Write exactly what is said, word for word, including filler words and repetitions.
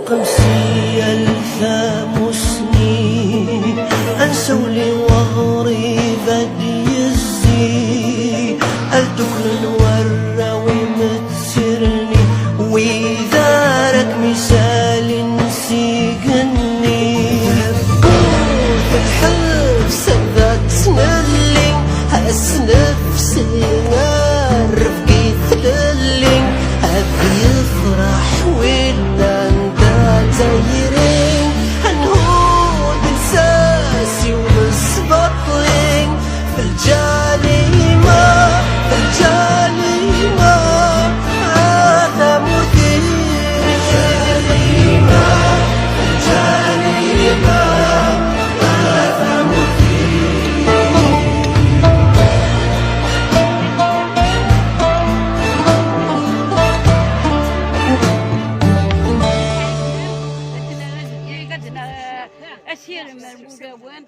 Xemsi alf tamusni, ansa uli waɣrib ad d-yezzi, ad dduklen warraw imettirni, wid ara kem-isalin s igenni. Tewwet lḥebs anda ttnelli, asnefsi ar rrefq i tlelli, ad yefreḥ winna anda tayri, ad nhudd lsas i umesbaṭli, fi lǧalima, fi lǧalima, a tamurt-iw. Fi lǧalima, fi lǧalima, a tamurt-iw. Asirem ar wulawen.